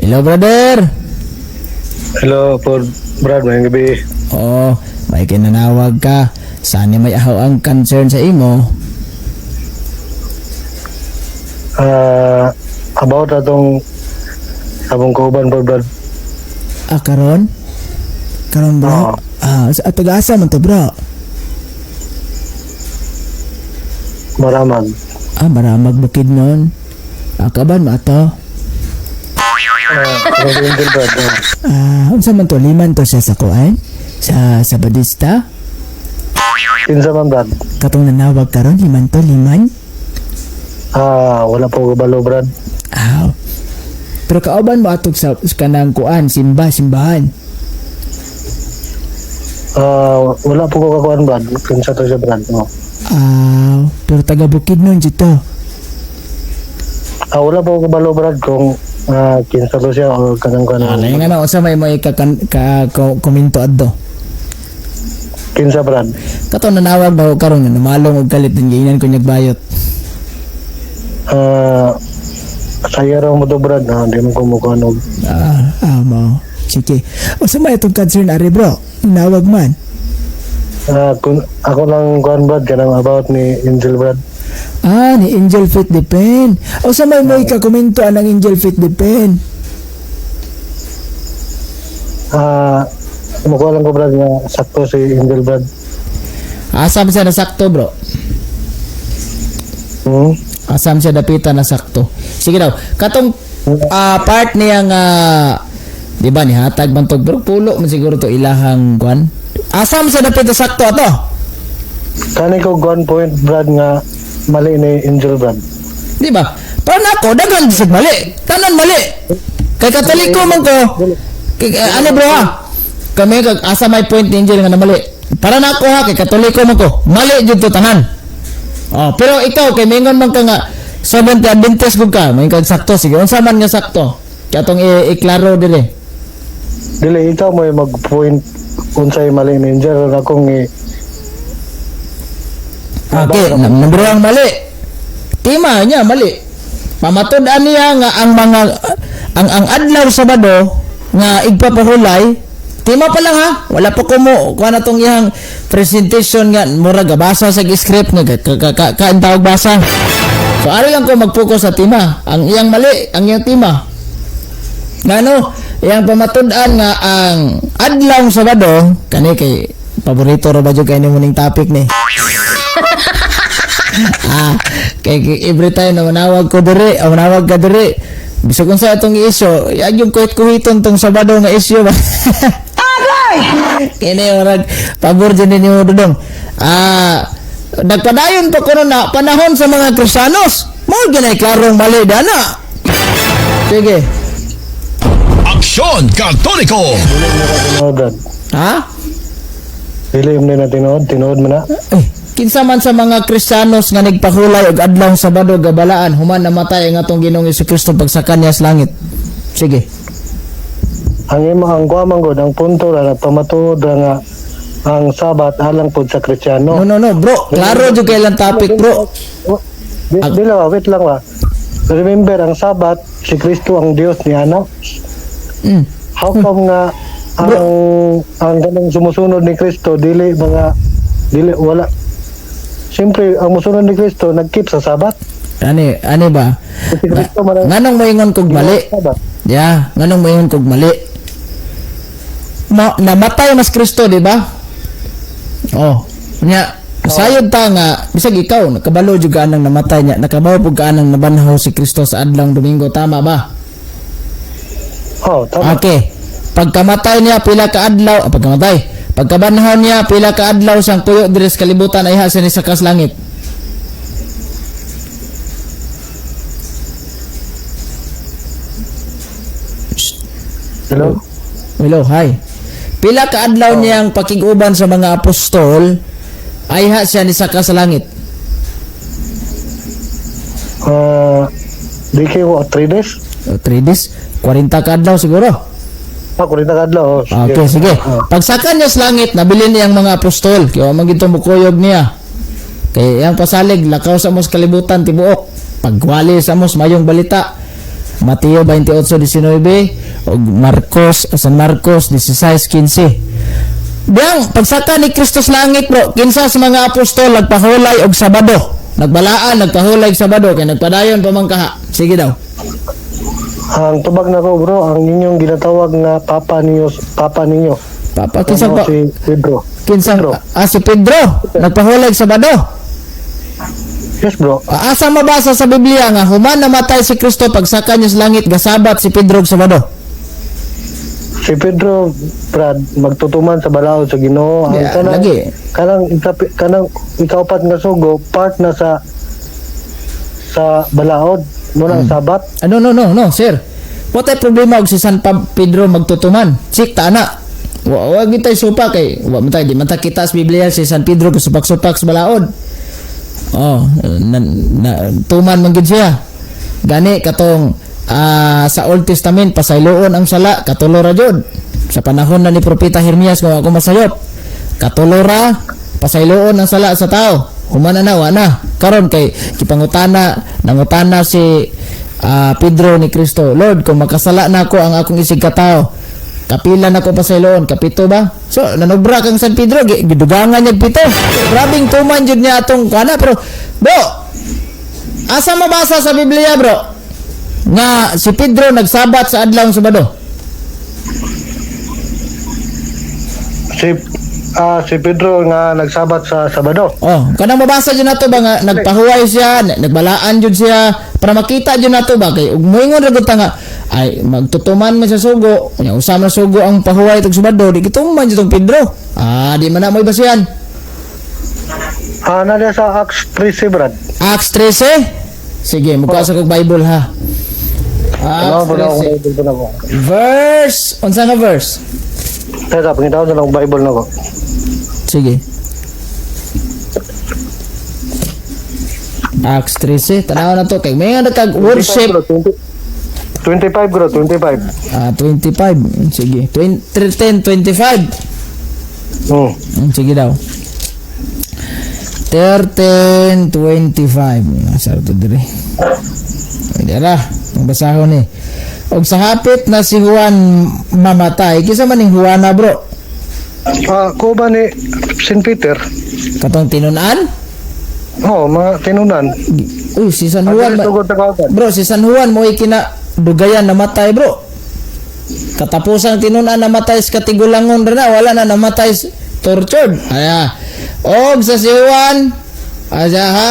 Hello, brother. Hello po, Brad. Mayong gabi. Oh, may kinanawag ka. Sana may ahaw ang concern sa imo. About atong abong kauban po, Brad. Ah, karon? Karon, bro? Oo. Ah, sa taga-asa man to, bro? Maramag. Ah, maramag bukid nun. Ah, kaban mo ato? Anong Angel, Brad? Ah, unsa man to, liman to siya sa kuan? Sa Badista? Kinsa man, Brad? Katong nanawag karon, liman to, liman? Wala po kabalo, Brad. Ah. Pero kauban mo atog sa kanang kuan, simba, simbahan. Wala po ko kakuan, Brad. Kinsa to siya, Brad? Oh. Ah, pero taga bukid nun dito. Wala po ko kabalo, Brad, kung kinsa to siya o kanang kuan. Ah, nga na unsa may mo ka, ka, komento adto. Kinsa, Brad? Kato nanawag ba ko karon nga namalong og kalit din giinan ko niyag bayot. Saya raw mo to, Brad. Di mo kumukuan og Ah, mo. Sige. Unsa may itong concern ari, bro? Nanawag man. Kung ako lang kuan, Brad, kanang about ni Angel, Brad. Ah, ni Angel Fit Depend. Unsa may mo ika-komento anang Angel Fit Depend? Mukuha lang ko, Brad, nga sakto si Angel, Brad. Asam siya nasakto, bro. Hmm? Asam siya dapita nasakto. Sige daw. Katong part niya nga di ba ni hatag man tog bro pulo man siguro to ilahang kwan. Asam siya dapita sakto ato. Kani ko one point, Brad, nga mali ni Angel, Brad. Di ba? Para nako daghan sad mali. Tanan mali. Kay Katoliko man ko. Kay, ano bro ha? Kami kag asa may point ni Angel nga namali. Para nako ha kay Katoliko man ko. Mali jud to tanan. Oh, pero ikaw kay mingon man ka nga Seventh Adventist gud ka, may kag sakto sige. Unsa man nga sakto? Kay atong iklaro dire. Dili, ikaw mo yung mag-point unsay mali ni Angel akong i Okay, number one mali. Tema niya mali. Pamatud-an niya nga ang mga ang adlaw Sabado nga igpapahulay, tema pa lang ha. Wala pa ko mo kuha na tong iyang presentation nga mura gabasa sa script nga ka, tawag basa. So ari lang ko mag-focus sa tema. Ang iyang mali, ang iyang tema. Ngano, iyang pamatud-an nga ang adlaw Sabado kani kay paborito ra ba jud kay nimo ning topic ni. Ah, kay every time na manawag ko diri, o manawag ka diri, bisag unsa atong issue, yag yung kuhit-kuhiton tong Sabado nga issue ba. Agay! Kini murag pabor jud ninyo dudong. Ah, nagpadayon pa kuno na panahon sa mga Kristiyanos. Mao gyud klarong mali dana. Sige. Aksyon Katoliko! Dili mo na tinuod, Brad. Ha? Dili mo na tinuod, tinuod mo na. Eh, kinsa man sa mga Kristiyanos nga nagpahulay og adlaw Sabado gabalaan human namatay ang atong Ginoong Kristo pagsaka niya sa langit. Sige. Ang imo ang kuha man gud ang punto ra nagpamatuod ra nga ang Sabat alang pud sa Kristiyano. No, no, no, bro. Klaro jud kay lang topic, bro. Di lang, wait lang ba. Remember ang Sabat si Kristo ang Dios ni ana. How come nga ang ganang sumusunod ni Kristo dili mga dili wala. Siyempre ang musunod ni Kristo nagkeep sa Sabat. Ani ba? Si Kristo man ang Nganong moingon kog mali? Sabat. Yeah, nganong moingon kog mali? Namatay mas Kristo, di ba? Oh, nya sayod ta nga bisag ikaw nakabalo jud ka anang namatay niya, nakabaw pud ka anang nabanhaw si Kristo sa adlong Domingo, tama ba? Oh, tama. Okay. Pagkamatay niya pila ka adlaw, pagkamatay. Pagkabanhaw niya pila ka adlaw siyang tuyo diri sa kalibutan ay siya ni sa langit. Hello. Hello, hi. Pila ka adlaw niyang pakig-uban sa mga apostol ay ha siya ni saka sa langit. Di kayo 3 days? 3 days, 40 ka adlaw siguro. 40 ka adlaw. Oh, Okay, sige. Pagsaka niya sa langit, nabilin niyang mga apostol. Kaya man gito mukuyog niya. Kay iyang pasalig, lakaw sa mos kalibutan, tibuok. Pagwali sa mos, mayong balita. Mateo 28:19 ug Marcos, San Marcos 16:15. Diyang pagsaka ni Kristo sa langit, bro, kinsa sa mga apostol nagpahulay og Sabado? Nagbalaan, nagpahulay og Sabado kay nagpadayon pa man kaha. Sige daw. Ang tubag nako, bro, ang inyong ginatawag nga papa ninyo, papa ninyo. Papa kinsa Ano pa? si Pedro. Kinsa Pedro. Ah, si Pedro nagpahulay og Sabado. Yes, bro. Ah, asa mabasa sa Biblia nga human namatay si Kristo, pagsaka niya sa langit, gasabat si Pedro og Sabado? Si Pedro, Brad, magtutuman sa balaod sa Ginoo. Ang Yeah, kanang lagi. Kanang kanang ikaupat nga sugo, part na sa balaod mo nang Sabat. Ano, no, no, no, sir. What ay problema og si San Pedro magtutuman? Sik ta na. Wa wa gitay supa kay wa man tay, di man ta kita sa Biblia si San Pedro supak-supak sa balaod. Oh, na, tuman man gid siya. Gani katong sa Old Testament, pasayloon ang sala katulo ra jud. Sa panahon na ni Propeta Jeremias, kung ako masayop. Katulo ra pasayloon ang sala sa tao. Human na, wa na. Karon kay gipangutana, nangutana si Pedro ni Kristo, "Lord, kung makasala na ako ang akong isig katao, kapila na ko pasayloon, kapito ba?" So, nanobra kang San Pedro, gidugangan niya pito. Grabing tuman jud niya atong kana, pero bro, asa mabasa sa Biblia, bro, nga si Pedro nagsabat sa adlaw Sabado? Si Pedro nga nagsabat sa Sabado. Oh, kanang mabasa jud nato ba nga nagpahuway siya, nagbalaan jud siya para makita jud nato ba, kay ug moingon ra gud ta nga ay magtutuman man sa sugo, unya usa man sugo ang pahuway tug Sabado, di gituman jud tong Pedro. Ah, di man na mo ibasihan. Ah, na sa Acts 13, Brad. Acts 13. Sige, mukha sa kog Bible ha. Ano Acts ba na akong 13. Bible ko na ko? Verse, unsa nga verse? Teka, pangitaon sa lang Bible na ko. Sige. Acts 13, tanaw na to kay may nga kag worship. Bro, 20, 25, bro, 25. Ah, 25. Sige. 20, 10, 25. Sige daw. 13, 25. Nasa ito dire. Hindi ala. Ang basahon ni. Og sa hapit na si Juan mamatay, kinsa man ning Juana, bro? Ah, ko ba ni St. Peter? Katong tinunan? Oh, mga tinunan. Uy, si San Juan. Juan. Sugod sa kauban. Bro, si San Juan mo kina dugayan namatay, bro. Katapusan tinunan, namatay sa katigulangon ra na, wala na, namatay tortured. Aya. Og sa si Juan, aja ha.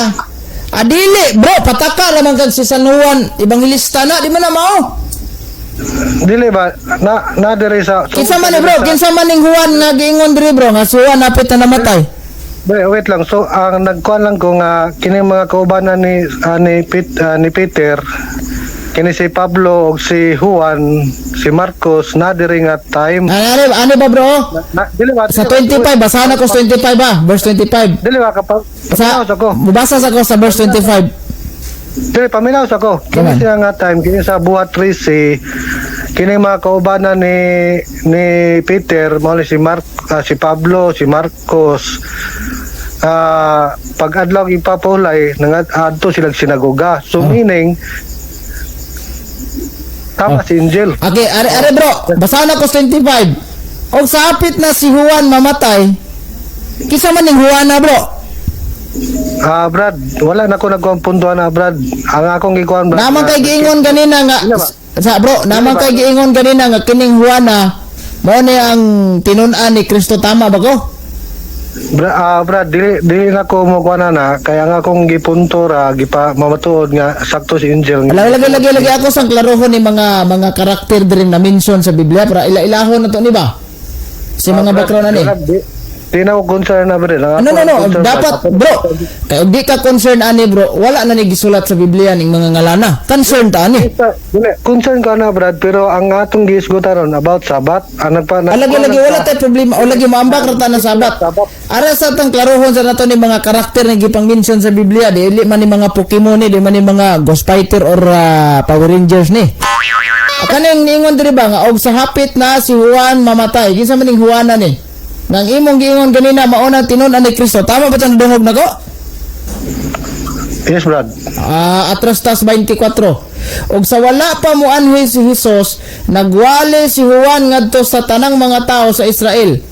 Adili, bro, pataka raman kag si San Juan Evangelista na, di man na mao. Dili ba na na diri sa Kinsa man ni, bro, kinsa man ning Juan nga giingon diri, bro, nga si Juan napit na namatay? Wait, wait lang. So ang nagkuan lang ko nga kini mga kaubanan ni Peter, kini si Pablo ug si Juan, si Marcos na diri nga time. Ano, ano ba, bro? Na, dili ba? Sa 25, basahan ako sa 25 ba? Verse 25. Dili ba kapag Sa, sa ko. mabasa sa ko sa verse 25. Dili, paminaw sa ko. Kini Come on. siya nga time, kini sa Buhat 13, kini mga kaubanan ni Peter, mao ni si Mark, si Pablo, si Marcos. Pag adlaw ipapulay, nangadto sila sinagoga. So meaning tama si Angel. Okay, are are bro, basahan ako sa 25. Og sa hapit na si Juan mamatay, kinsa man ning Juana, bro? Ah, Brad, wala na ko nagkuhan punto na, Brad. Ang akong gikuan, Brad. Naman kay giingon kanina nga Sino ba? sa, bro, naman kay giingon kanina nga kining Juana mao ni ang tinun-an ni Kristo, tama ba ko? Brad, dili dili na ko mo kuan na, kaya nga akong gipunto ra gipa mamatuod nga sakto si Angel. Lagi lagi lagi lagi ako sang klarohon ni mga karakter diri na mention sa Biblia para ila-ilahon na to ni ba? Si mga background ani. Brad, di na ako concern na, Brad. Ang No, ako no, no. concern, Dapat, Brad, bro. Kay og di ka concern ani, bro, wala na ni gisulat sa Biblia ning mga ngalana. Concern ta ani. Dili, concern ka na, Brad, pero ang atong gihisgutan ron about Sabat, ang nagpa Ah, lagi lagi wala tay problema o lagi maambak ra ta na Sabat. Ara sa tang klarohon sa nato ni mga karakter nga gipang mention sa Biblia, dili man ni mga Pokemon ni, di man ni mga Ghost Fighter or Power Rangers ni. Kaning niingon diri ba nga og sa hapit na si Juan mamatay, kinsa man ning Juana ni? Nang imong giingon ganina mao na tinun-an ni Kristo. Tama ba tang dungog nako? Yes, Brad. Ah, atras tas 24. Og sa wala pa moanhi si Hesus, nagwali si Juan ngadto sa tanang mga tao sa Israel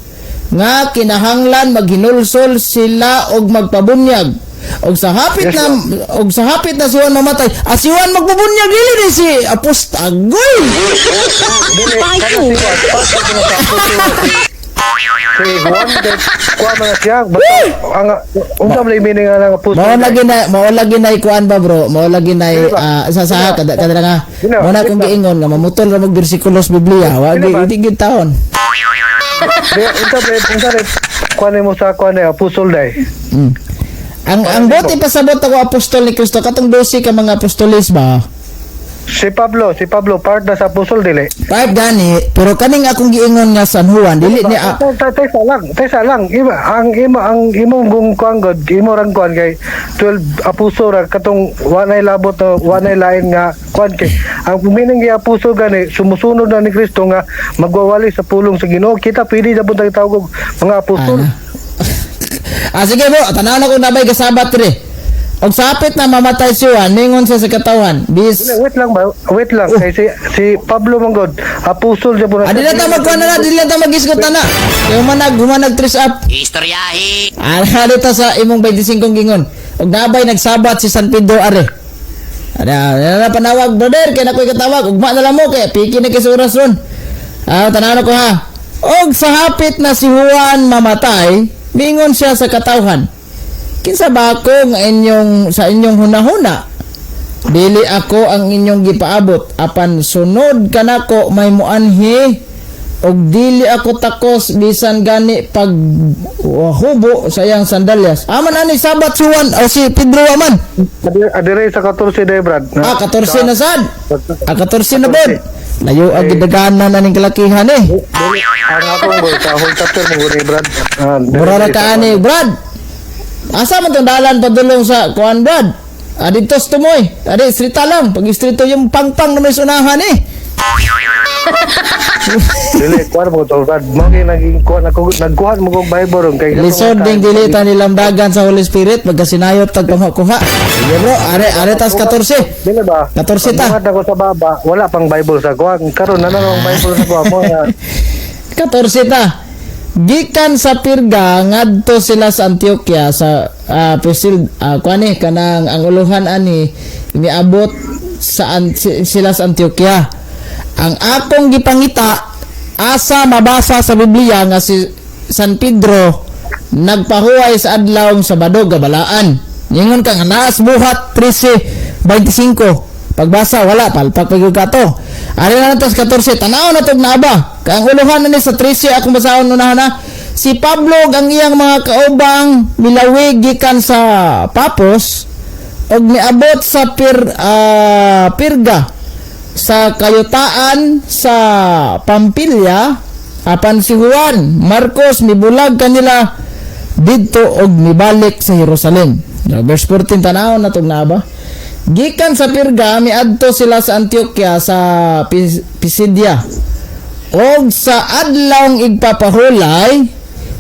nga kinahanglan maghinulsol sila og magpabunyag. Og sa hapit na si Juan mamatay, ah, si Juan magbubunyag, dili ni si Apost Agoy. Dili, kana si Juan, parte ko na sa apostol. Si Juan, kay kuha man na siya. Basta, ang, unsa man meaning nga ng apostol? Mao lagi na ikuan ba, bro? Mao lagi na Dili ba? Sa kada kada nga. Dili ba? Mao na Dili kung ba? giingon nga mamutol ra mag bersikulos Biblia, wa Dili ba? gi di gid taon. Di, unsa ba, kuha nimo sa kuha ni apostol day? Ang bote pasabot ako apostol ni Kristo katong 12 ka mga apostoles ba? Si Pablo part na sa apostol, dili? Five gani, pero kaning akong giingon nga San Juan dili niya. Tesa lang, tesa lang. Ima, ang ima ang imong gung kuan god, imo rang kuan kay 12 apostol ra katong wa nay labot na wa nay lain nga kuan kay ang meaning gi apostol gani sumusunod na ni Kristo nga magwawali sa pulong sa Ginoo. Kita pwede na pud tawag og mga apostol. Ah, sige bro, tanaw na kung nabay gasabat dire. Og sapit na mamatay si Juan, ningon siya sa katawhan. Bis Wait lang ba? Wait lang kay si Pablo man god, apostol siya po na. Ah, di lang ta magkuhan na, di lang ta magisgot na na. Kaya humanag tres up. Istoryahe! Ah, dito sa imong 25 gingon. Og nabay nagsabat si San Pedro are. Ada, na panawag, brother, kay nakoy katawag, ugma na lang mo kay piki na kay sa oras ron. Ah, tanaw na ko ha. Og sa hapit na si Juan mamatay, mingon siya sa katawhan. Kinsa ba ako nga inyong sa inyong hunahuna? Dili ako ang inyong gipaabot apan sunod kanako may muanhi og dili ako takos bisan gani pag hubo sa iyang sandalyas. Aman ani sabat si Juan o si Pedro aman. Adire sa 14 day, Brad. Ah, 14 na sad. Ah, 14 na bod. Layo ang gidaganan aning kalakihan eh. Dili, ang akong goal sa whole chapter mo guni, Brad. Ah, dili Mura ra sa ka ani, Brad. Asa man tong dalan padulong sa kuan, Brad? Ah, dito sa tumoy. Adi, strita lang. Pag istrito yung pangpang na may sunahan eh. Dili, kuan mo to, Brad. Mo kay naging kuan ako, nagkuhan mo kog Bible ron kay Lisod ding dili ta nilamdagan sa Holy Spirit pagkasinayot tag pangkuha. Sige bro, are are tas 14. Dili ba? 14 ta. Pagbuhat ako sa baba, wala pang Bible sa kuan. Karon na ang Bible sa kuan mo nga. 14 ta. Gikan sa Pirga ngadto sila sa Antioquia sa Pisil, kuan eh kanang ang uluhan ani niabot sa sila sa Antioquia. Ang akong gipangita asa mabasa sa Biblia nga si San Pedro nagpahuway sa adlaw Sabado gabalaan. Ningon ka nga naas Buhat 13:25. Pagbasa wala palpak pag ka to. Ari na natos 14 tanaw na tog naaba. Kay ang uluhan na ni sa 13 akong basahon unahan na si Pablo ug ang iyang mga kaubang milawig gikan sa Papos og miabot sa Pirga sa kayutaan sa Pampilya apan si Juan Marcos mibulag kanila didto og mibalik sa Jerusalem. Now, verse 14 tanaw na tog naaba. Gikan sa Pirga miadto sila sa Antioquia sa Pisidia. Og sa adlawng igpapahulay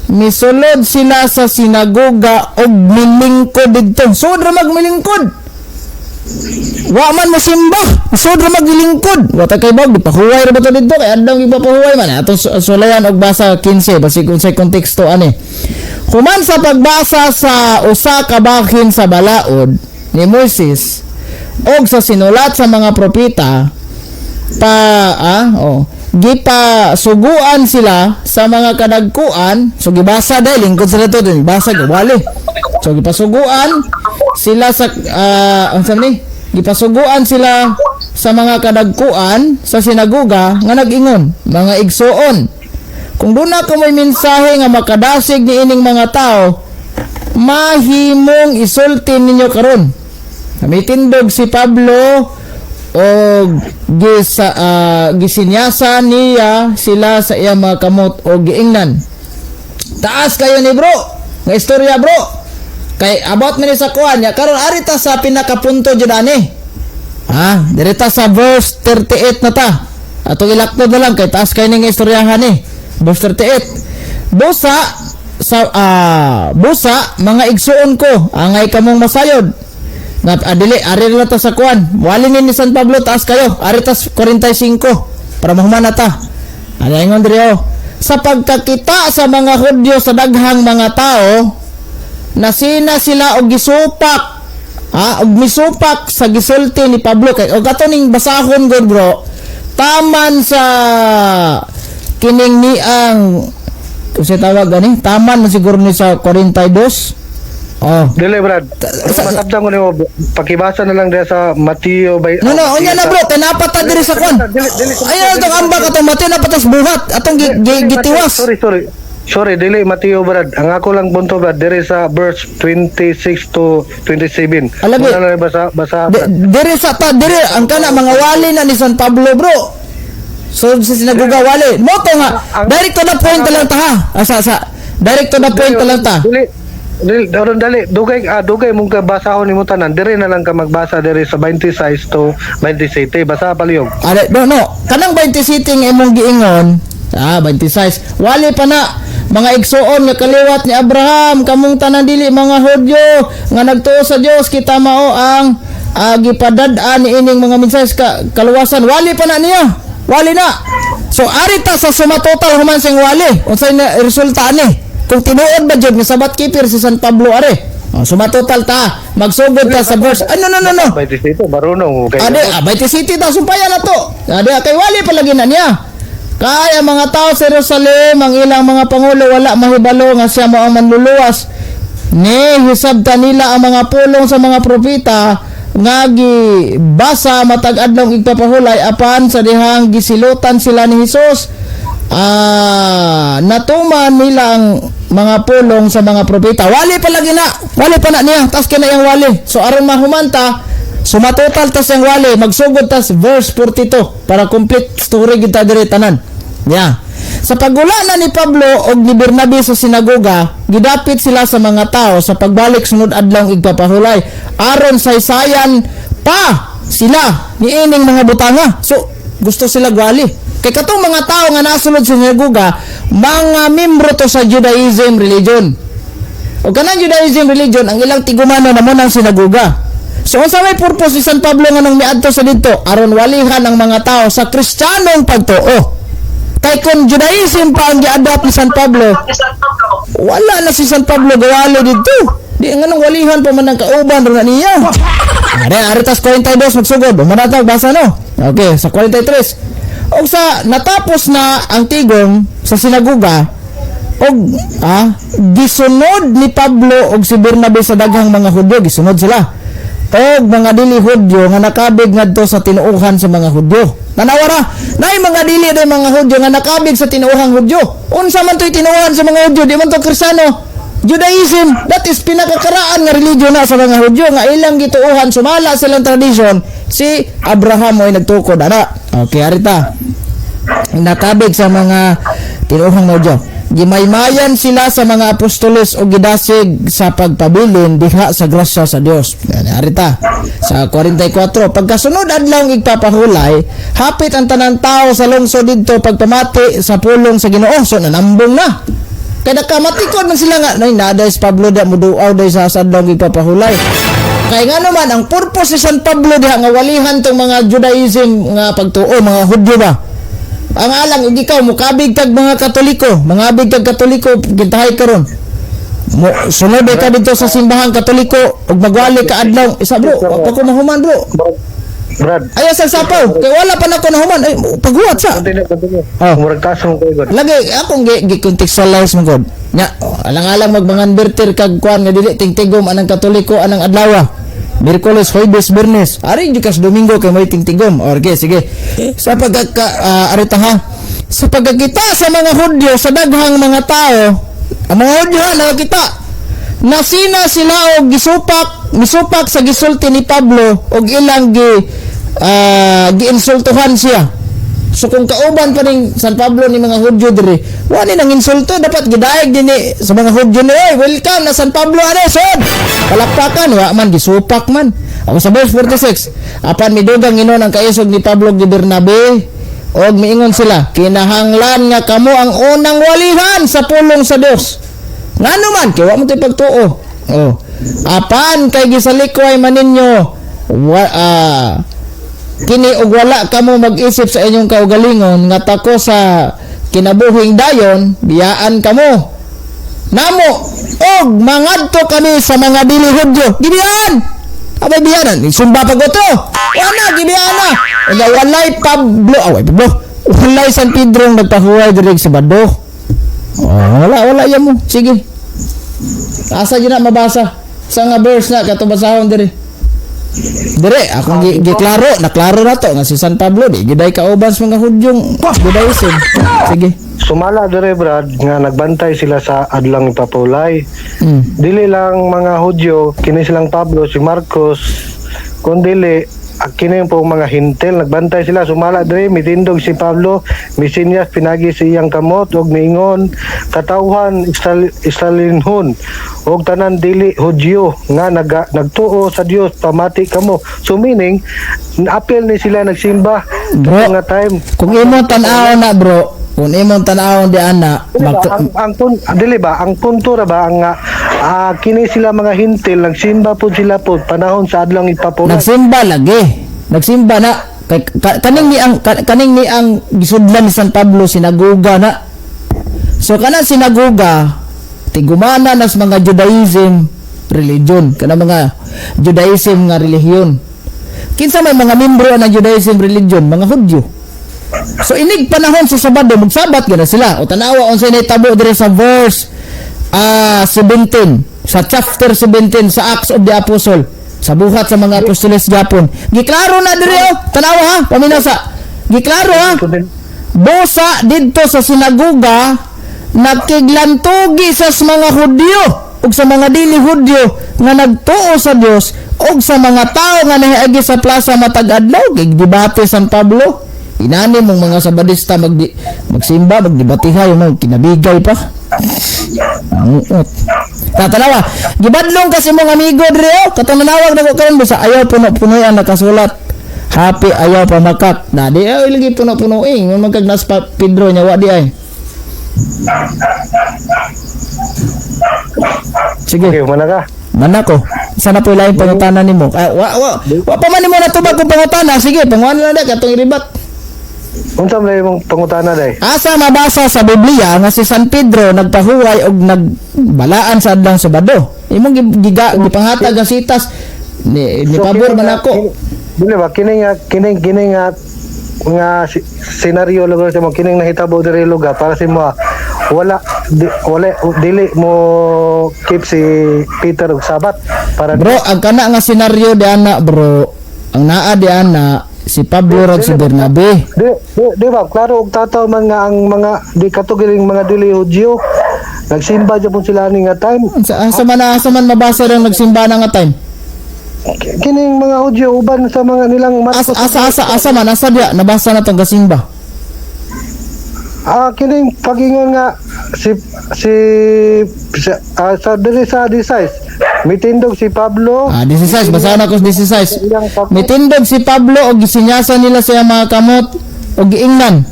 misulod sila sa sinagoga og milingkod didto. Sud ra magmilingkod. Wa man mo simba, sud ra maglingkod. Wa ta kay bag gipahuway ra ba to didto kay adlaw gipapahuway man. Atong sulayan og basa 15 basi kung sa konteksto ani. Human sa pagbasa sa usa ka bahin sa balaod ni Moises og sa sinulat sa mga propeta pa oh gipa suguan sila sa mga kadagkuan. So gibasa dahil lingkod sila to din basa gawali, so gipasuguan sila sa ang sabi ni gipasuguan sila sa mga kadagkuan sa sinagoga nga nag-ingon, "Mga igsuon, kung duna ka mo'y mensahe nga makadasig ni ining mga tao, mahimong isulti ninyo karon." Namitindog si Pablo og gisinyasa niya sila sa iyang mga kamot o giingnan. Taas kayo ni bro nga istorya, bro, kay about man ni sa kuan niya karon. Ari ta sa pinakapunto jud ani ha, diri ta sa verse 38 na ta atong ilaktod na lang kay taas kay ning istoryahan ni verse 38. Busa sa busa mga igsuon ko, angay kamong masayod. Nga dili ari na ta sa kuan. Wali ni San Pablo, taas kayo. Ari tas 45 para mahuman na ta. Ano ingon diri, oh? Sa pagkakita sa mga Hudyo sa daghang mga tao, nasina sila og gisupak, ha, og misupak sa gisulti ni Pablo. Kay og ato ning basahon gud, bro, taman sa kining ni ang kasi tawag gani, taman man siguro ni sa 42, oh. Dili, Brad. Masabtan ko nimo, pakibasa na lang diya sa Mateo by No, no, unya na, bro, kay napata diri sa kwan. Dili, dili, Ay, atong ambak atong Mateo napatas buhat atong gitiwas. Sorry, sorry. Sorry, dili Mateo, Brad. Ang ako lang punto, Brad, diri sa verse 26 to 27. Alabi. Muna na lang basa basa. Brad. Diri sa ta diri ang kana mga wali na ni San Pablo, bro. So sa sinagoga wali. Moto nga direct to the point na lang ta, ha. Ah, sa direct to the point na lang ta. Dili. Dili, dali, dali, dugay dugay mong ka basahon nimo tanan. Diri na lang ka magbasa diri sa 26 to 27. Basa palihog. Are, no, no. Kanang 27 nga imong giingon, ah, 26. Wali pa na mga igsuon nga kaliwat ni Abraham, kamong tanan dili mga Hudyo nga nagtuo sa Dios, kita mao ang gipadad-an niining mga mensahe ka kaluwasan. Wali pa na niya. Wali na. So ari ta sa suma total human sing wali. Unsay na resulta ani? Kung tinuod ba jud nga Sabbath keeper si San Pablo are? Oh, suma total ta. Magsugod ta sa verse. Ah, no, no, no, no. 27 marunong mo kay. Ade, abay ti city ta sumpaya na to. Ade, kay wali palagi na niya. Kaya mga tao sa Jerusalem, ang ilang mga pangulo wala mahibalo nga siya mao ang manluluwas. Ni hisabta nila ang mga pulong sa mga propeta nga gibasa matag adlaw igpapahulay, apan sa dihang gisilutan sila ni Hesus, natuman nila ang mga pulong sa mga propeta. Wali pa lagi na. Wali pa na niya. Tas kina yang wali. So aron mahumanta, sumatotal tas ang wali, magsugod tas verse 42 para complete story kita diri tanan. Ya. Sa pagula na ni Pablo og ni Bernabe sa sinagoga, gidapit sila sa mga tao sa pagbalik sunod adlaw igpapahulay aron saysayan pa sila niining mga butanga. So gusto sila gwali. Kay katong mga tao nga nasulod sa sinagoga, mga membro to sa Judaism religion. O kanang Judaism religion, ang ilang tigumano na mo ng sinagoga. So unsa may purpose ni San Pablo nga nang miadto sa didto? Aron walihan ang mga tao sa Kristiyanong pagtuo. Kay kung Judaism pa ang gi-adopt ni San Pablo, wala na si San Pablo gawali didto. Di nganong walihan pa man ang kauban ro na niya. Are, are tas 42 magsugod. Umanatag basa no. Okay, sa 43. Og sa natapos na ang tigom sa sinagoga, og gisunod ni Pablo og si Bernabe sa daghang mga Hudyo, gisunod sila. Og mga dili Hudyo nga nakabig ngadto sa tinuohan sa mga Hudyo. Tanawa ra, naay mga dili day mga Hudyo nga nakabig sa tinuohang Hudyo. Unsa man to'y tinuohan sa mga Hudyo? Di man to Kristiyano. Judaism, that is pinakakaraan nga religion na sa mga Hudyo nga ilang gituohan sumala silang tradisyon, si Abraham mo'y nagtukod ana. Okay, arita. Nakabig sa mga tinuohang Hudyo. Gimaymayan sila sa mga apostoles o gidasig sa pagpabilin diha sa grasya sa Dios. Yan, arita. Sa 44, pagkasunod adlaw igpapahulay, hapit ang tanan tao sa lungsod didto pagpamati sa pulong sa Ginoo. So nanambong na. Kaya nakamatikod man sila nga, nay naaday si Pablo da muduaw day sa adlaw igpapahulay. Kaya nga naman, ang purpose ni San Pablo diha nga walihan tong mga Judaism nga pagtuo, mga Hudyo ba? Ang alang ug ikaw mukabig kag mga Katoliko, mga abig kag Katoliko gintahay karon. Mo sunod ka dito sa simbahang Katoliko ug magwali ka adlaw. Isa, bro, wa pa ko mahuman, bro. Brad, Ayaw sa sapaw, kay wala pa nako nahuman. Ay, paghuwat sa. Continue, continue. Oh. Murag taas mo kayo, God. Lagi akong gi contextualize mo god. Nya, alang-alang magmanganberter kag kuan nga dili tingtigom anang Katoliko anang adlaw. Miyerkules, Huwebes, Biyernes. Ari jud kas Domingo kay may tingtigom. Okay, sige. Sa pagka arita ha. Sa pagkakita sa mga Hudyo sa daghang mga tao, ang mga Hudyo ha, nakakita. Nasina sila og gisupak, misupak sa gisulti ni Pablo og ilang giinsultuhan siya. So kung kauban pa ning San Pablo ni mga Hudyo diri, wa ni nang insulto, dapat gidaig din ni sa mga Hudyo ni, "Oy, welcome na San Pablo ane, sod." Palakpakan wa man, gisupak man. Ako sa verse 46, apan midugang inon ang kaisog ni Pablo ug ni Bernabe og miingon sila, "Kinahanglan nga kamo ang unang walihan sa pulong sa Dios." Ngano man kay wa mo to'y pagtuo. Oh. Apan kay gisalikway man ninyo kini og wala kamo mag-isip sa inyong kaugalingon nga tako sa kinabuhing dayon, biyaan kamo namo og mangadto kami sa mga dili Hudyo. Gibiyaan. Abay, biyanan, sumba pag otro. Wala, gibiyaan na. Unya walay Pablo, away Pablo, walay San Pedro ang nagpahuway diri sa Sabado. Oh, wala, wala yan mo. Sige. Asa dyan na mabasa? Sa nga verse na kato basahon diri? Dire, akong giklaro, naklaro na to nga si San Pablo di giday kauban sa mga Hudyong Judaism. Sige. Sumala dire, Brad, nga nagbantay sila sa adlang ipapulay. Dili lang mga Hudyo, kini silang Pablo, si Marcos, kun dili kini po mga Hintel nagbantay sila. Sumala dire, mitindog si Pablo, misinyas pinagi sa iyang kamot og miingon, "Katawhan Israelinhon og tanan dili Hudyo nga nagtuo sa Dios, pamati kamo." So meaning apil ni sila nagsimba Bro, nga time. Kung imong tan-awon na, bro, kung imong tan-awon di ana, Dili ba, dili ba ang punto ra ba ang kini sila mga Hintel nagsimba po sila po panahon sa adlang ipapulay? Nagsimba lagi. Nagsimba na kay kaning ni ang gisudlan ni San Pablo, sinagoga na. So kanang sinagoga tigumana nas mga Judaism religion, kana mga Judaism nga relihiyon. Kinsa may mga membro ng Judaism religion? Mga Hudyo. So inig panahon sa Sabado, magsabat gana sila. O tanawa unsay nahitabo diri sa verse 17, sa chapter 17 sa Acts of the Apostle, sa Buhat sa mga Apostoles gyapon. Giklaro na diri, oh. Tanawa ha, paminasa. Giklaro ha. Busa didto sa sinagoga nakiglantugi sa mga Hudyo ug sa mga dili Hudyo nga nagtuo sa Dios ug sa mga tao nga nahiagi sa plaza matag adlaw. Gigdebate San Pablo. Inani mong mga Sabadista magsimba, magdebatihay mo, kinabigay pa. Anguot. Tatanawa, gibadlong kasi mong amigo diri, oh. Katong nanawag na ko karon, bisa ayaw puno-punoy ang nakasulat. Happy ayaw pamakak. Na di ay lagi puno-puno eh. Ngon man kag nas pa Pedro nya wa di ay. Sige. Okay, mana ka? Mana ko. Sana po ilaing pangutana nimo. Ah, wa wa wa pa man nimo natubag kung pangutana. Sige, panguan na katong iribat. Unsa man imong pangutana day? Asa mabasa sa Biblia nga si San Pedro nagpahuway og nagbalaan sa adlang Sabado? Imong gipangatag ang sitas ni So, pabor kini man ako. Dili ba kini nga kini kini nga nga senaryo lugar sa mo, kining nahitabo diri lugar para sa mo, wala di, wala dili mo keep si Peter og Sabat para Bro, ang kana nga senaryo di ana, bro. Ang naa di ana si Pablo rag si Bernabe. Di ba klaro og tataw man nga ang mga di katugiling mga dili Hudyo nagsimba japon sila ani nga time? Asa man mabasa rang nagsimba na nga time? Kining mga Hudyo uban sa mga nilang Asa Marcos. asa asa asa man asa diya nabasa na tong gasimba? Ah, kining pagingon nga si si, si sa diri sa Disais, mitindog si Pablo. Ah, 16, basahan ako sa 16. Iyang kamot. Mitindog si Pablo og gisinyasan nila sa iyang mga kamot og giingnan,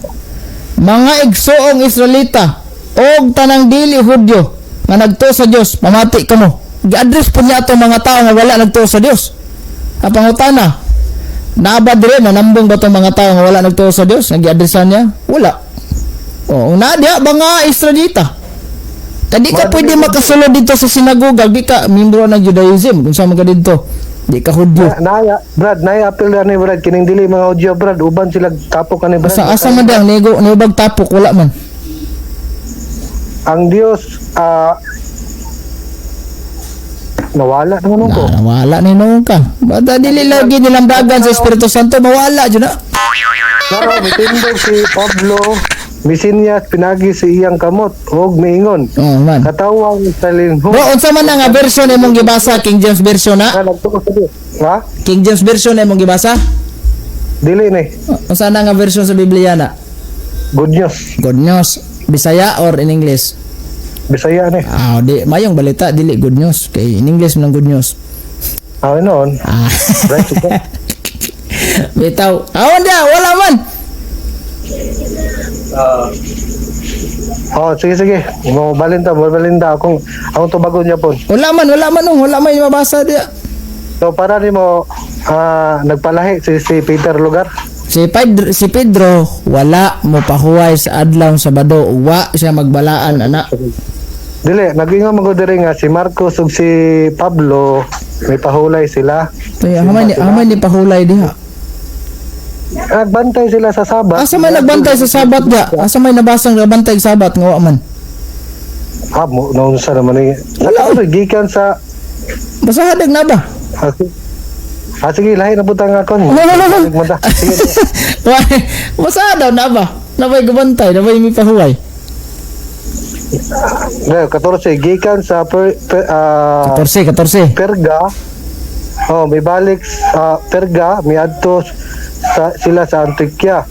"Mga igsoong Israelita og tanang dili Hudyo nga nagtuo sa Dios, pamati kamo." Gi-address po niya atong mga tao nga wala nagtuo sa Dios. Ang pangutana, naa ba dire, nanambong ba tong mga tao nga wala nagtuo sa Dios? Nga gi-addressan niya? Wala. Oh, na diha ba nga Israelita? Kay di ka pwede makasulod dito sa sinagoga, di ka membro ng Judaism, kung sa man ka dito. Di ka Hudyo. Naya, Brad, naya apil na ni Brad, kining dili mga Hudyo, Brad, uban sila tapok ani, Brad. Asa asa man dang nego niubag tapok? Wala man. Ang Dios nawala naman ko. Na, wala ni noon ka. Bata dili lagi nilambagan sa Espiritu Santo, mawala jud na. Pero mitindog si Pablo, misinyas pinagi si iyang kamot og miingon, Oh man. "Katawang Israelinhon." Bro, unsa man na nga version imong gibasa? King James version na? Nga nagtuo sa Dios. Ha? King James version imong gibasa? Dili ni. Unsa na nga version sa Biblia na? Good news. Good news. Bisaya or in English? Bisaya ni. Ah, di mayong balita dili good news kay in English man ang good news. Ah, noon. Ah. Right. Bitaw. Awan dia, wala man. Oh, sige sige. Mo balinta, mo balinta akong akong tubagon niya po. Wala man oh, wala man mabasa diya. So para nimo nagpalahi si si Peter lugar. Si Pedro wala mo pahuway sa adlaw Sabado, wa siya magbalaan ana. Dili, nag-ingon man ko diri nga si Marcos ug si Pablo may pahulay sila. Kaya hamay ni pahulay diha. Nagbantay sila sa Sabat. Asa may nagbantay sa Sabat ga? Asa may nabasang nagbantay sa Sabat nga wa man? Ah, mo naunsa naman ni. Wala. Wala gikan sa Basahadag na ba? Ah, sige, lahi na butang akon. Sige. Basa daw na ba? Nabay gubantay, nabay mi pahuway. Ngayon, 14, gikan sa 14, 14. Perga. Oh, may balik sa Perga, miadto sa sila sa Antioquia,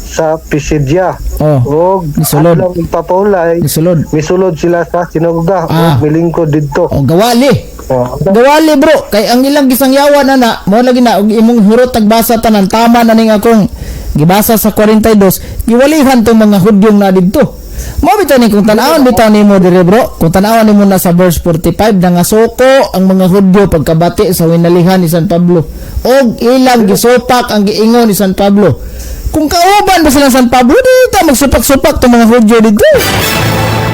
sa Pisidia. Oh, Og Misulod. adlaw ipapahulay, nisulod. misulod sila sa sinagoga Ah. og milingkod didto. Oh, gawali. Oh, Gawali bro, kay ang ilang gisangyawan ana, mo lagi na og imong hurot tagbasa tanan tama na ning akong gibasa sa 42, giwalihan tong mga Hudyong na didto. Mo bitaw ni kung tan-awon bitaw nimo dire bro, kung tan-awon nimo na sa verse 45 nangasuko ang mga Hudyo pagkabati sa winalihan ni San Pablo og ilang gisupak ang giingon ni San Pablo. Kung kauban ba sila San Pablo, di ta magsupak-supak tong mga Hudyo didto.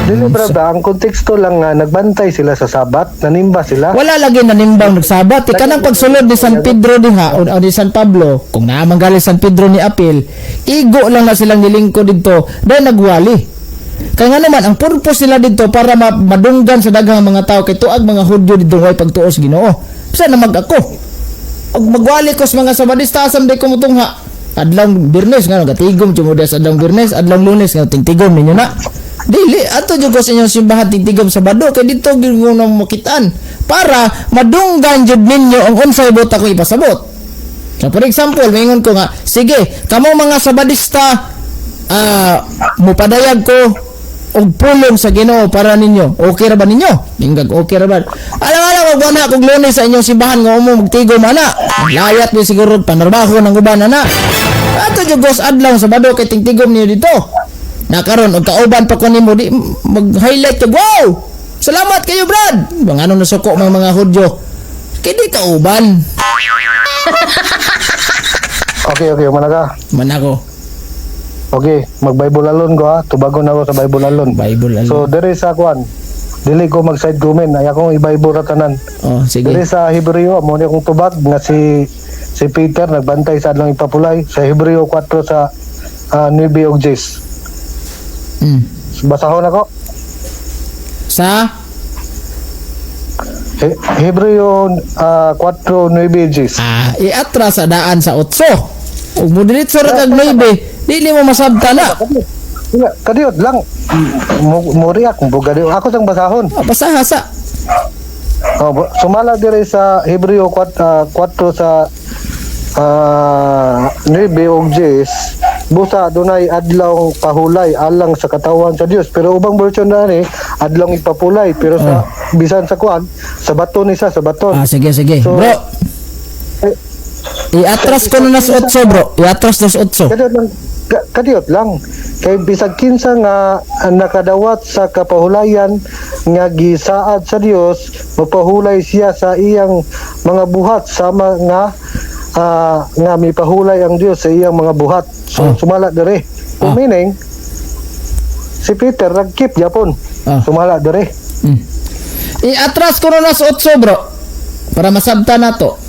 Dili brother, ang konteksto lang nga nagbantay sila sa Sabat, nanimba sila. Wala lagi nanimbang nagsabat. Ika nang pagsulod ni San Pedro diha o ni San Pablo, kung naamang gali San Pedro ni Apil, igo lang na silang nilingkod didto dahil nagwali. Kaya nga naman, ang purpose nila dito para madunggan sa daghang mga tao kay tuag mga Hudyo dito way pagtuos Ginoo. Bisa na mag ako. Og magwali ko sa mga Sabadista asam day ko mutungha. Adlong Biyernes nga gatigom jud mo sa adlong Biyernes, adlong Lunes nga tingtigom ninyo na. Dili ato jud ko sa inyong simbahan tingtigom Sabado kay dito gyud mo na makitaan para madunggan jud ninyo ang unsay buot ako ipasabot. So for example, maingon ko nga, sige, kamo mga Sabadista, mupadayag ko og pulong sa Ginoo para ninyo. Okay ra ba ninyo? Ingag okay ra ba? Alang-alang og wala kog Lunes sa inyong simbahan nga umo magtigom ana. Layat mi siguro panarbaho ng uban ana. Ato jud gos adlaw Sabado kay tingtigom niyo dito. Nakaron og kauban pa ko nimo di mag-highlight kag wow. Salamat kayo brad. Mga ano nasuko mga mga Hudyo. Kay di kauban. Okay, okay, mana ka. Man ako. Okay, mag-Bible alone ko ha. Tubagon ako sa Bible alone. Bible alone. So diri sa kwan, dili ko mag side comment, ay akong i-Bible ra tanan. Oh, sige. Diri sa Hebreo, mo ni akong tubag nga si si Peter nagbantay sa adlong ipapulay sa Hebreo 4 sa 9 ug 10. Basahon ako. Sa Hebreo 4 9 10. Iatras sa daan sa 8. Ug mo diretso ra kag 9, dili mo masabta na. Wala, kadiyot lang. Mo react mo gadiot. Ako sang basahon. Oh, basaha sa. Oh, sumala diri sa Hebreo 4, 4 sa 9 ug 10, busa dunay adlaw pahulay alang sa katawan sa Dios, pero ubang version na ni adlaw ipapulay, pero sa bisan sa kuan sa baton isa sa baton. Ah, sige sige. So, bro. Iatras ko na sa 8, bro. Iatras na sa 8. Kadiyot lang, kadiyot lang. Kay bisag kinsa nga nakadawat sa kapahulayan nga gisaad sa Dios, mapahulay siya sa iyang mga buhat sama nga nga mipahulay ang Dios sa iyang mga buhat. So sumala dire. Meaning si Peter nagkeep gyapon. Sumala dire. Iatras ko na sa 8, bro. Para masabta na to.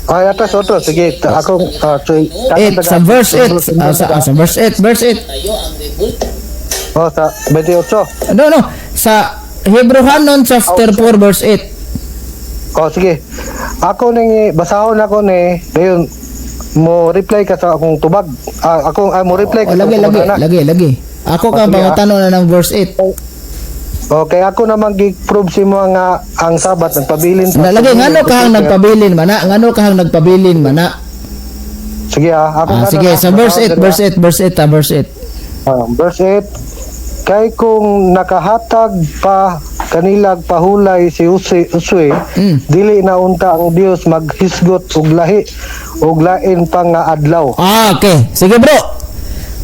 Ay, atas otro. Sige, akong so, 8 sa verse 8. Sa verse 8, verse 8. Oh, sa 28. No. Sa Hebrehanon chapter 4 verse 8. Oh, sige. Ako ning basahon ako ni dayon mo reply ka sa akong tubag. Akong mo reply ka Oh, sa lagi akong lagi tubag. lagi lagi. Ako ka Oh, sige, pangutano na ng verse 8. Okay, ako naman gi-prove si mo nga ang Sabat nagpabilin Na lagi ngano kahang nagpabilin mana? Ngano kahang nagpabilin mana? Sige ako Sige, na, sa verse 8, basahon verse 8, verse 8, verse 8. Verse 8, kay kung nakahatag pa kanilag pahulay si Uswe, dili na unta ang Dios maghisgot og lahi ug lain pa nga adlaw. Ah, okay. Sige, bro.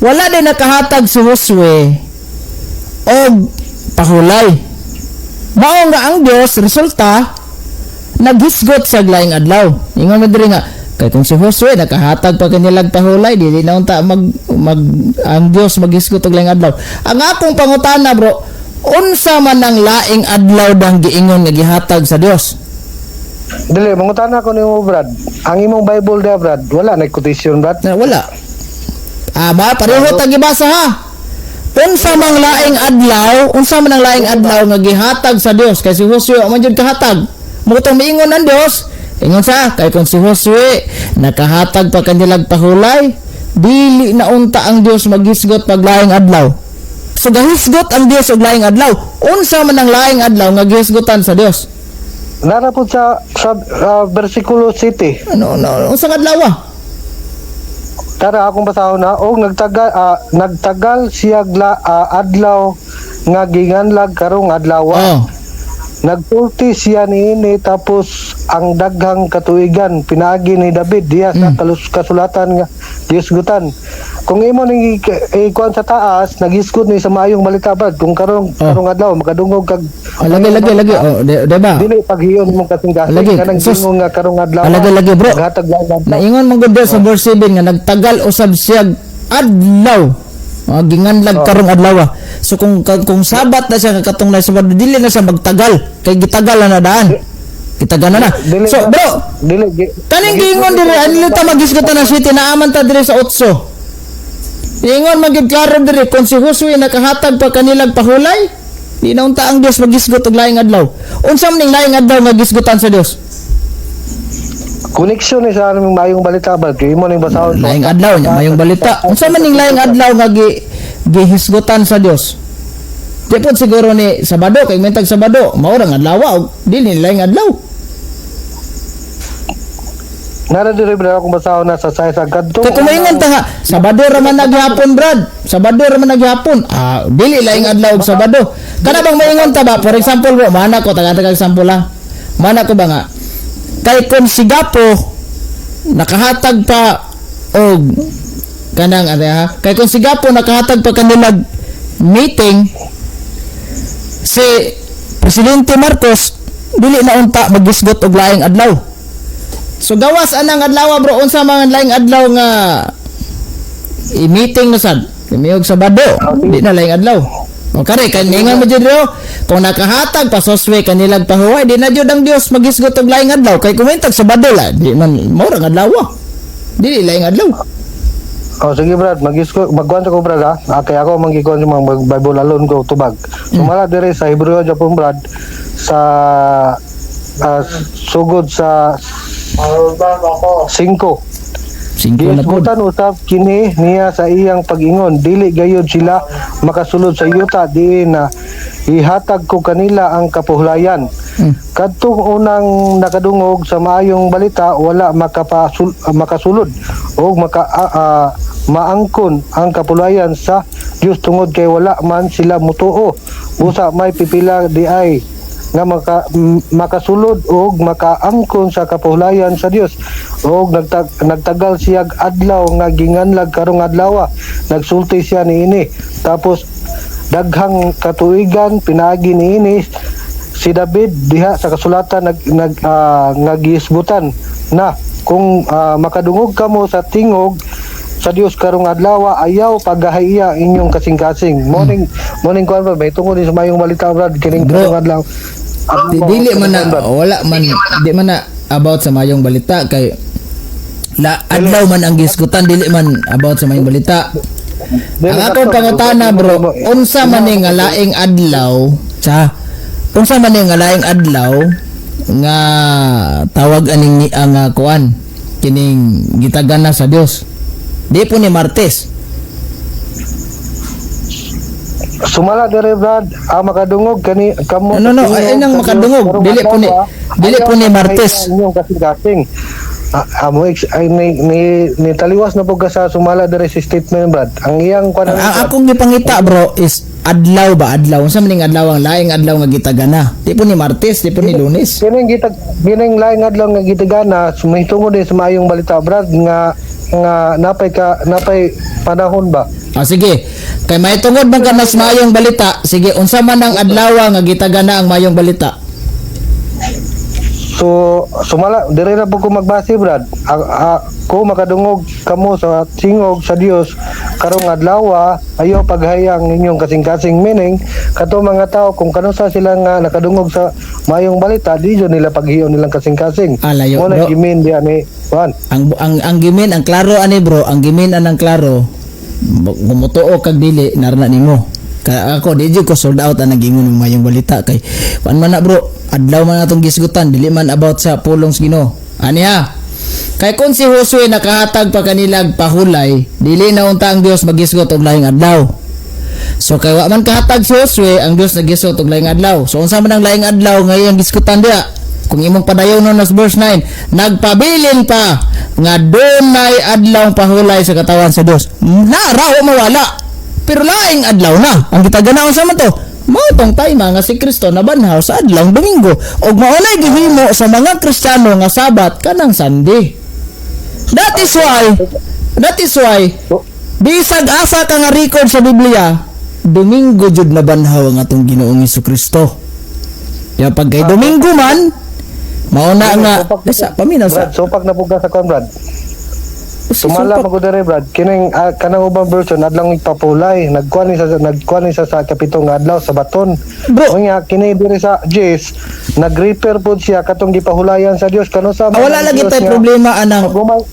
Wala din nakahatag si Josue og pahulay. Mao nga ang Dios resulta naghisgot sa laing adlaw. Ingon mo diri nga kay kung si Josue nakahatag pa kanilang pahulay, dili na unta mag, mag ang Dios maghisgot og laing adlaw. Ang akong pangutana, bro, unsa man ang laing adlaw dang giingon nga gihatag sa Dios? Dili, mangutana ko nimo, Brad. Ang imong Bible dia, Brad, wala na quotation, Brad. Na wala. Ah, ba pareho ta gibasa ha. Unsa mang laing adlaw, unsa man ang laing adlaw nga gihatag sa Dios kay si Josue man jud kahatag. Mo tong miingon ang Dios, ingon sa kay kung si Josue nakahatag pa kanilang pahulay, dili na unta ang Dios maghisgot pag laing adlaw. So gahisgot ang Dios og laing adlaw. Unsa man ang laing adlaw nga gihisgotan sa Dios? Nara po sa versikulo 7. Ano no, unsa nga adlaw ah? Tara, akong basahon na. Og nagtagal siya adlaw nga ginganlag karong adlaw. Oh. Nagsulti siya niini tapos ang daghang katuigan pinaagi ni David diha sa kasulatan nga gihisgutan. Kung imo ning ikuan sa taas, naghisgot ni sa maayong balita, Brad. Kung karong karong adlaw makadungog kag Oh, lagi lagi lagi. Oh, di ba? Dili paghiyon mong kasing-kasing Lagi. kanang Sus. gingon nga karong adlaw. Lagi, lagi, bro. Naghatag lang adlaw. Naingon man gud sa verse 7 nga nagtagal usab siya adlaw. Oh, ginganlag karong adlaw. Ah. So kung Sabat na siya katong na Sabado, dili na siya magtagal kay gitagal na daan. Gitagal na na. Dili So bro, dili kaning giingon diri anilo ta magisgutan ang city naaman ta diri sa 8. Ingon man gyud klaro diri kung si Josue nakahatag pa kanilang pahulay, di na unta ang Dios magisgot og laing adlaw. Unsa man ning laing adlaw nga gisgutan sa Dios? Connection ni sa aming maayong balita, Brad. Kay imo ning basahon. Laing adlaw nya mayong balita. Unsa man ning laing adlaw nga gihisgutan sa Dios? Di po siguro ni Sabado kay mentag Sabado, mao ra nga adlaw og dili ni laing adlaw. Nara diri, Brad, akong basahon na sa sa kadto. Kay kung maingon ta nga Sabado ra man naghapon, Brad. Sabado ra man naghapon. Ah, dili laing adlaw og Sabado. Kana bang maingon ta ba? For example, bro, mana ko taga example ha. Mana ko ba nga kay kung si Gapo nakahatag pa og kanang ano ha, kay kung si Gapo nakahatag pa kanilang meeting, si Presidente Marcos dili na unta magisgot og laing adlaw. So gawas anang adlaw, bro, unsa man laing adlaw nga i-meeting na sad? Kimiyog Sabado, di na laing adlaw. O kare kay ningon mo jud ro, kung nakahatag pa soswe kanilang pahuway, di na jud ang Dios magisgot og laing adlaw kay kumentag Sabado la, di man mao ra nga adlaw. Dili laing adlaw. Oh, sige, Brad, magisko magkuan ko, Brad, ha. Ah, kay ako manggikuan sa mga mag Bible alone ko tubag. Sumala diri sa Hebreo Japon, Brad, sa sugod sa 5. Singko na po. Gihisgutan usab kini niya sa iyang pag-ingon, dili gayud sila makasulod sa yuta diin na ihatag ko kanila ang kapuhlayan. Kadtong unang nakadungog sa maayong balita wala makasulod o maangkon ang kapulayan sa Dios tungod kay wala man sila mutuo. Usa may pipila di ay nga makasulod og makaangkon sa kapuhlayan sa Dios og nagtagal siya adlaw nga ginganlag karong adlaw. Nagsulti siya niini tapos daghang katuigan pinaagi niini si David diha sa kasulatan nag, nag nga gihisgutan na kung makadungog kamo sa tingog sa Dios karong adlaw, ayaw pagahaiya inyong kasing-kasing. Morning morning kuan ba may tungod ni sa mayong balita, Brad, kining Bro, karong adlaw. Dili man na wala man di man na about sa mayong balita kay la adlaw man ang gisgutan, dili man about sa mayong balita. Ang akong pangutana, bro, unsa man ni nga laing adlaw sa unsa man ni nga laing adlaw nga tawag aning ni ang kuan kining gitagana sa Dios? Di po ni Martes. Sumala dire, Brad, ang makadungog kani kamo No, no, sa ay, tingog nang sa Dios makadungog. karong Dili po ni adlaw, dili ayaw po ni pagahaiya Martes. inyong kasing-kasing. Amo ay ni taliwas na po ka sa sumala diri sa statement, Brad. Ang iyang kuan. Ang akong gipangita, bro, is adlaw ba, adlaw. Unsa man ning adlaw, ang laing adlaw nga gitagana? Di po ni Martes, di po ni Lunes. Kining gitag kining laing adlaw nga gitagana sumahitungod din sa maayong balita, Brad, nga nga napay ka napay panahon ba. Ah, sige. Kay mahitungod man ka mas maayong balita, sige, unsa man ang adlaw nga gitagana ang maayong balita? So sumala dire na po ko magbase, Brad. Ko makadungog kamo sa tingog sa Dios karong adlaw, ayo paghayang inyong kasing-kasing, meaning kato mga tao kung kanusa sila nga nakadungog sa maayong balita, di jud nila paghiyon nilang kasing-kasing. Ah, layo, Mo na bro. gimin diya ni Juan. Ang gimin ang klaro ani, bro, ang gimin anang klaro. Kung kag dili narna nimo. Ka ako di jud ko sold out ang nagingon ng mayong balita kay kuan man na, bro, adlaw man atong gisgutan, dili man about sa pulong sa Ginoo. Ani ha? Kay kung si Josue nakahatag pa kanilag pahulay, dili na unta ang Dios magisgot og lahing adlaw. So kay wa man kahatag si Josue, ang Dios nagisgot og lahing adlaw. So unsa man ang lahing adlaw ngayon gisgutan diya? Kung imong padayon no nas verse 9, nagpabilin pa nga dunay adlaw pahulay sa katawan sa Dios. Na ra wa mawala. Pero laing adlaw na. Ang gitagana unsa man to? Mao tong time nga si Kristo nabanhaw sa adlaw Domingo ug mao nay gihimo sa mga Kristiyano nga Sabat kanang Sunday. That is why bisag asa ka nga record sa Biblia, Domingo jud nabanhaw ang atong Ginoong Kristo. Ya pag kay Domingo man, mao na nga sa paminaw sa Brad, supak na po ka sa kuan, Brad. Sumala Supak. magud diri, Brad. Kining kanang ubang version adlaw ipapulay, nagkuan ni sa kapitong adlaw sa baton. Bro. Unya kini diri sa Jess, nag-repair pod siya katong gipahulayan sa Dios kanusa Ah, wala man ang lagi Dios tay nga- problema anang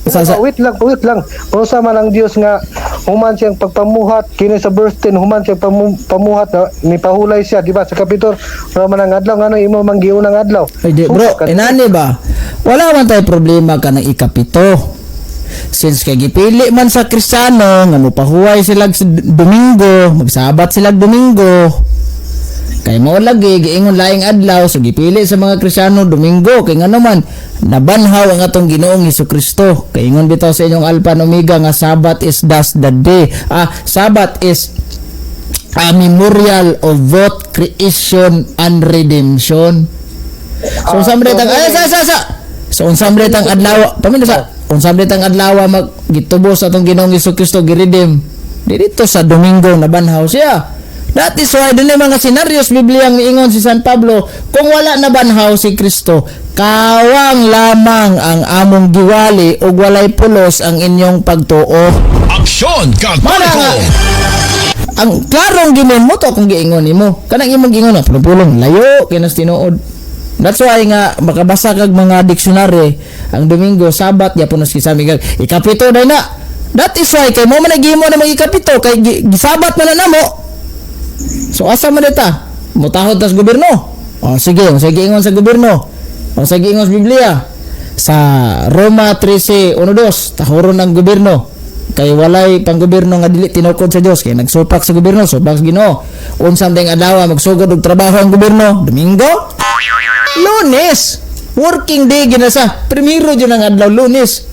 sa wait lang, wait lang. Kanusa man ang Dios nga human siyang pagpamuhat kini sa verse 10, human siyang pamuhat na nipahulay siya, di ba, sa kapitol ra man ang adlaw, ngano imo man giunang adlaw? Ay, di, bro, Supak ka- inani ba? Wala man tay problema kanang ikapito. Since kay gipili man sa Kristiyano nga mopahuway sila sa Domingo, magsabat sila Domingo. Kay mao lagi giingon laing adlaw, so gipili sa mga Kristiyano Domingo kay ngano man nabanhaw ang atong Ginoong Kristo. Kay ingon bitaw sa inyong Alpha and Omega nga Sabbath is thus the day. Ah, Sabbath is a memorial of both creation and redemption. So unsa man tang ay sa sa sa. So unsa man tang adlaw, paminaw sa unsa man tang adlaw mag gitubos atong Ginoong Kristo, giredeem. Dito sa Domingo nabanhaw siya. That is why dunay mga senaryos Biblia ang niingon si San Pablo, kung wala nabanhaw si Kristo, kawang lamang ang among giwali ug walay pulos ang inyong pagtuo. Aksyon Mana Katoliko! nga ang klarong gimin mo to kung giingon nimo kanang imong giingon na pulong layo kay nas tinuod. That's why nga makabasa kag mga dictionary, ang Domingo Sabat gyapon nas kisami kag ikapito day na. That is why kay mo man nagihimo na mga ikapito kay gisabat man na namo. So asa man ta mutahod tas gobyerno? O sige, unsa giingon sa gobyerno, unsa giingon sa Biblia sa Roma 13:1-2? Tahuron ng gobyerno kay walay panggobyerno nga dili tinukod sa Dios. Kay nagsupak sa gobyerno, supak sa Ginoo. Unsa ding adlaw magsugod og trabaho ang gobyerno? Domingo, Lunes, working day gina sa primero jud ang adlaw, Lunes.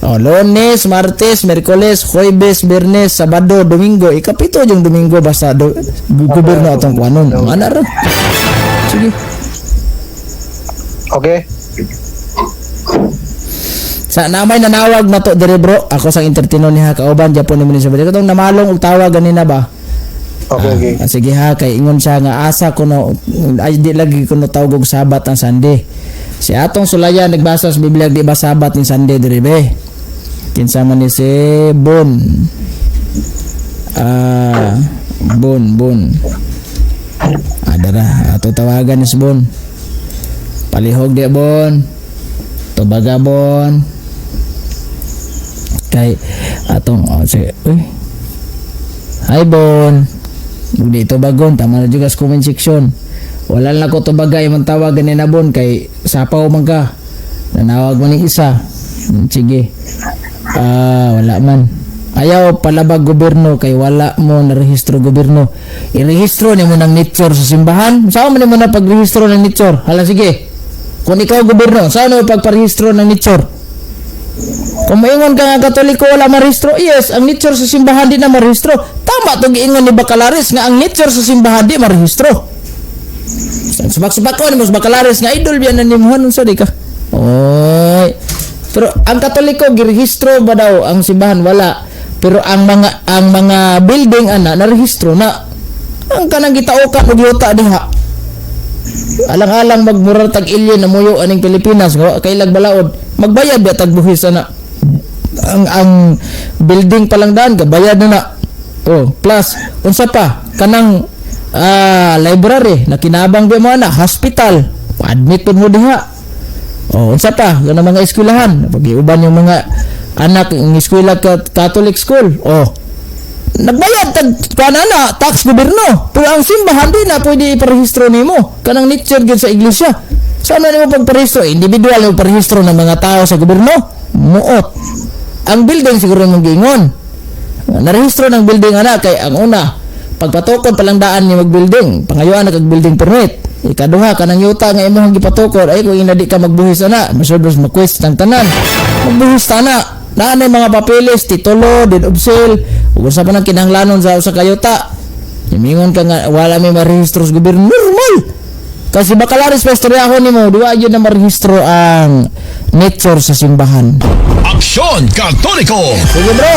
Oh, Lunes, Martes, Miyerkules, Huwebes, Biyernes, Sabado, Domingo. Ikapito yung Domingo basta gobyerno atong kuanon. Ana ra. Sige. Okay. Sa namay nanawag na to dire, bro. Ako sang entertainer niya kauban Japon ni sa katong namalong og tawag ganina ba? Okay. Ah, sige ha, kay ingon siya nga asa kuno ay di lagi kuno tawag og Sabat ang Sunday. Si atong sulayan nagbasa sa Biblia, di ba Sabat ni Sunday dire be? Kinsa man ni si Bon. Ah, Bon, Bon. Ah, dara, ato tawagan ni si Bon. Palihog di, Bon. Tubaga, Bon. Kay atong, oh, sige. Uy. Hi, Bon. Hindi tubagon, tama na juga sa comment section. Wala na ko tubagay man tawag ganin na, Bon, kay sapaw man ka. Nanawag man ni isa. Sige. Ah, wala man. Ayaw palabag gobyerno kay wala mo narehistro gobyerno. Irehistro nimo ng nature sa simbahan. Saan man nimo na pagrehistro ng nature? Hala sige. Kung ikaw gobyerno, saan mo pagparehistro ng nature? Kung moingon ka nga Katoliko wala marehistro, yes, ang nature sa simbahan di na marehistro. Tama to giingon ni Bacalares nga ang nature sa simbahan di marehistro. Subak-subak ko ni mo sa Bacalares nga idol biyan na nimo, unsa di ka? Oy. Pero ang Katoliko girehistro ba daw ang simbahan? Wala. Pero ang mga building ana narehistro na. Ang kanang gitaokan og yuta diha. Alang-alang magmurar tag ilye na muyo aning Pilipinas nga kailag balaod, magbayad ba tag buhis ana? Ang building pa lang daan gabayad na na. Oh, plus unsa pa kanang library na kinabang ba mo ana, hospital, admit pud mo diha. Oh, unsa pa kanang mga eskwelahan, pag-iuban yung mga anak ng eskwela ka Catholic school. Oh, nagbayad tag kuan ana, tax gobyerno. Pero ang simbahan di na pwede iparehistro nimo, kanang nature gyud sa iglesia. So ano nimo pagparehistro? Individual mo parehistro ng mga tao sa gobyerno? Muot. Ang building siguro mong giingon narehistro ng building ana, kay ang una, pagpatukod palang daan ni mag-building, pangayuan na kag building permit. Ikaduha, kanang yuta nga imong gipatukod ay kung ina di ka magbuhis ana, masulbos ma-quiz ng tanan, magbuhis tana naa na mga papeles, titulo, deed of sale, ug unsa pa nang kinahanglanon sa usa ka yuta. Imingon ka nga wala may marehistro sa gobyerno, normal. Kasi Bacalares pa istoryahon nimo, di ba yun na marehistro ang nature sa simbahan. Aksyon Katoliko. Sige, bro.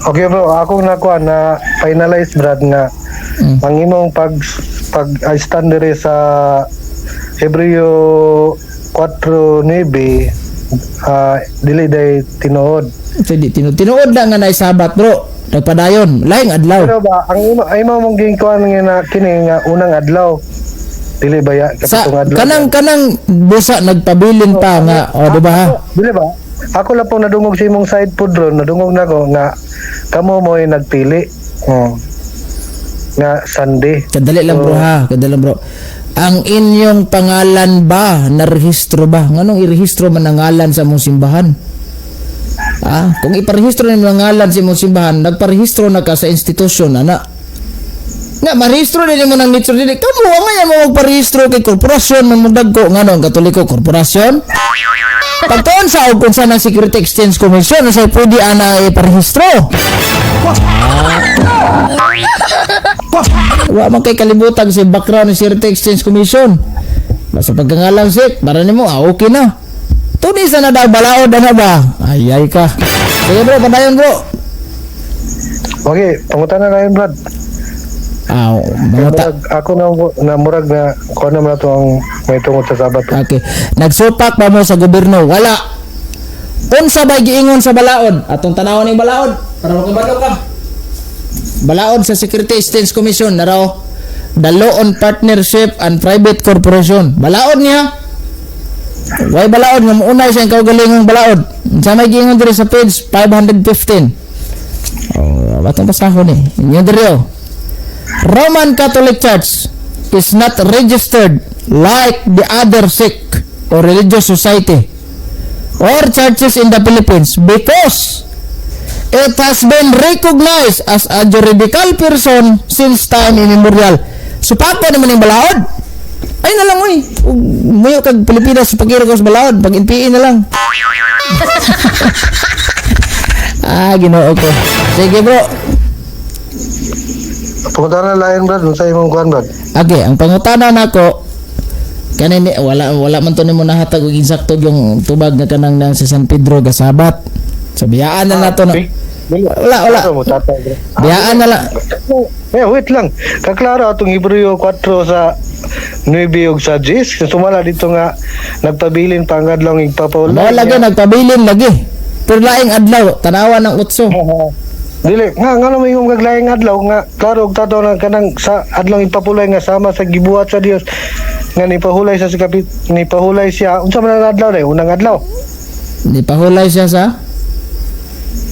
Okay bro, ako nakuha na finalize, Brad, nga ang imong pag pag I stand dire sa Hebreo 4:9 dili day tinuod. Sige, tinuod na nga naisabat, bro. Nagpadayon, laing adlaw. Pero ba ang imo ay mo mong gingkuan nga na kini nga unang adlaw dili ba ya Sa kapitong adlaw? Kanang kanang busa nagpabilin pa nga, oh, di ba ha? Dili ba? Ako lang po nadungog sa imong side po dron, nadungog na ko nga kamo mo'y nagpili. Oh. Nga Sunday. Kadali lang, bro, ha, kadali lang, bro. Ang inyong pangalan ba narehistro ba? Nganong irehistro man ang ngalan sa mong simbahan? Ah, kung iparehistro nimo ang ngalan sa imong simbahan, nagparehistro na ka sa institusyon ana. Nga marehistro din mo ng nature dili. Kamo nga yan mo magparehistro kay korporasyon man mo dagko. Ngano ang Katoliko korporasyon? Pagtuon sa og kung saan ang Security Exchange Commission sa pwede ana iparehistro. Ah. Wa man kay kalibutan sa background ng Security Exchange Commission. Basta pagkangalang SEC, para nimo ah, okay na. Tuni sa na daw balaod ana ba? Ay ay ka. Sige bro, padayon, bro. Okay, pangutana na yun, Brad. Ah, mga Murag, ako na, na murag na kuha naman na to ang may tungod sa Sabat. Okay. Nagsupak ba mo sa gobyerno? Wala. Unsa ba giingon sa balaod? Atong tanawon ning balaod para makabalo ka. Balaod sa Security Exchange Commission na raw. The Law on Partnership and Private Corporation. Balaod niya. Way balaod nga muunay sa kaugalingong balaod. Unsa may giingon diri sa page 515? Oh, batong basahon eh. Inyo diri oh. Roman Catholic Church is not registered like the other sect or religious society or churches in the Philippines because it has been recognized as a juridical person since time immemorial. Supapo naman yung balaod. Ay na lang oy. Ug muyo kag Pilipinas, supakiro ko sa balaod, pag NPA na lang. Ah, Ginoo ko. Sige, bro. Pangutana lain, Brad, unsa imong kuan, Brad? Okay, ang pangutana nako kani ni, wala wala man to nimo nahatag og insakto yung tubag nga kanang nang sa San Pedro gasabat. So biyaan na nato na. Wala, wala. Ano mo, tatay, bro? Biyaan na lang. Eh, wait lang. Kaklaro atong Hebreo 4 sa 9 ug sa 10. Sumala dito nga nagpabilin pa ang adlaw ng igpapahulay. Mao lagi nagpabilin lagi. Pero laing adlaw, tanawa ng utso. Dili, nga ngano may imong gaglaing adlaw nga klaro og tataw na kanang sa adlaw ipapulay nga sama sa gibuhat sa Dios nga nipahulay sa kapit nipahulay siya, unsa man ang adlaw na unang adlaw? Di pahulay siya sa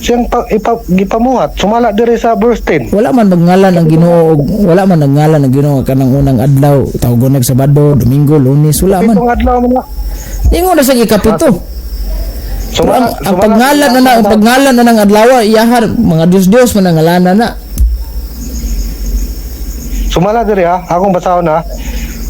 Siyang gipamuhat sumala diri sa verse 10. Wala man magngalan ang Ginoo wala man nagngalan ang Ginoo kanang unang adlaw tawgon nag Sabado, Domingo, Lunes, wala man. Pitong adlaw man na. Ingon na sa ikapito. Pero ang Sumala pagngalan na, ang pagngalan na ng adlaw iyahan mga Diyos-Diyos man ang ngalanan na. Sumala diri ha, akong basahon ha.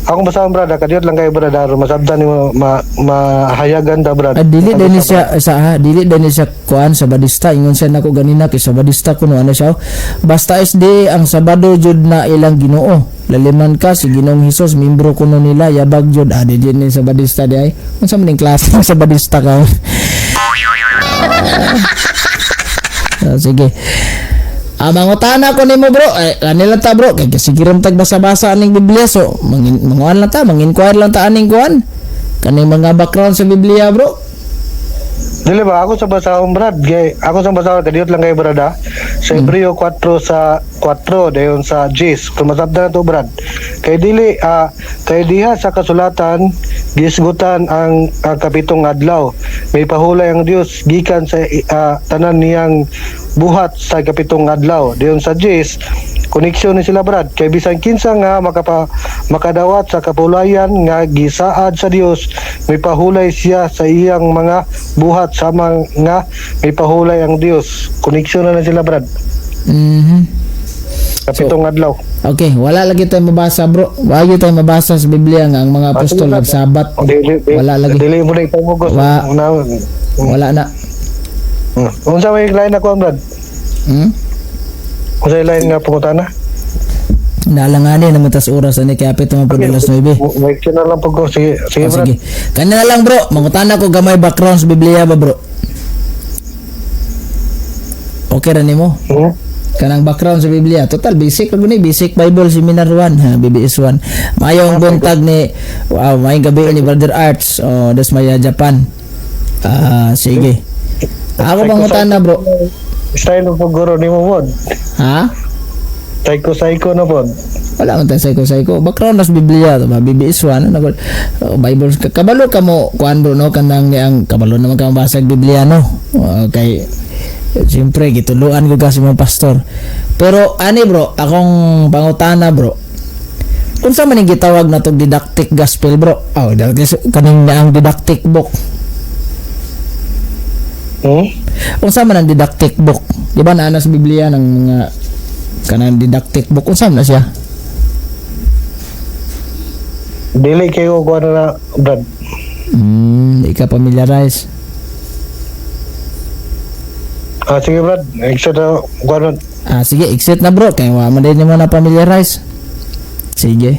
Akong basahon, brad, kadiyot lang kayo, brad, aron masabtan nimo, ma mahayagan ta, brad. Ah, dili din siya sa ha, dili din siya kuan sa Badista. Ingon siya nako ganina kay sa Badista kuno ano siya, oh. Basta SD ang Sabado jud na ilang Ginoo. Laliman ka si Ginoong Hesus, membro kuno nila, yabag jud. Ah, di din ni sa Badista di ay. Unsa man ning klase sa Badista ka? Ah, sige. Ah, mangutana ko nimo, bro. Eh, ani lang ta, bro. Kay sige ram tag basa-basa aning Biblia, so manguan lang ta, mangin-inquire lang ta aning kuan. Kaning mga background sa Biblia, bro. Dili ba ako sa basahon, brad, kay ako sa basahon, kadiyot lang kayo, brad, ha. Sa Hebreo 4 sa 4 dayon sa Jis. Kung masabtan na to, brad. Kay dili kay diha sa kasulatan gisgutan ang kapitong adlaw. May pahulay ang Dios gikan sa tanan niyang buhat sa kapitong adlaw. Dayon sa Jis, koneksyon ni sila, brad, kay bisan kinsa nga makadawat sa kapulayan nga gisaad sa Dios, may pahulay siya sa iyang mga buhat sama nga may pahulay ang Dios. Koneksyon na sila, brad. Kapitong adlaw. Okay, wala lagi tayo mabasa, bro. Wala lagi tayo mabasa sa Biblia nga ang mga apostol nagsabat. Dili, Wala lagi. Dili mo na ipamugos. Wala na. Unsa may line ako, brad? Hmm? Unsa may line nga pangutana? Nalangani naman tas oras ani kay apit man pud alas 9. May na lang pag ko. Sige, sige, Oh, brad. sige. Kanina lang, bro, mangutana ko gamay background sa Biblia ba, bro? Okay ra nimo? Hmm? Kanang background sa Biblia. Total basic ra guni, Basic Bible Seminar 1, ha, BBS 1. Mayong buntag ni, wow, mayong gabi ni Brother Arts. Oh, das maya Japan. Ah, sige. Ako pangutana, bro. Style of guro nimo pod. Ha? Psycho psycho na pod. Wala man tayo psycho psycho. Background nas Biblia to ba? BBS 1 ano ko. Oh, Bible kabalo ka mo kuan, bro, no, kanang ang kabalo naman ka mabasa og Biblia, no. Kay siyempre gituluan ko kasi mga pastor. Pero ani, bro, akong pangutana, bro. Unsa man ning gitawag na tog didactic gospel, bro? Oh, kaning ang didactic book. Unsa man ang didactic book? Di ba naa na sa Biblia ng mga kanang didactic book? Unsa man na siya? Dili kayo kuan na, brad. Di ka familiarize. Ah, sige, brad. Exit na kuan na. Ah, sige, exit na, bro. Kaya wa man din mo na familiarize. Sige.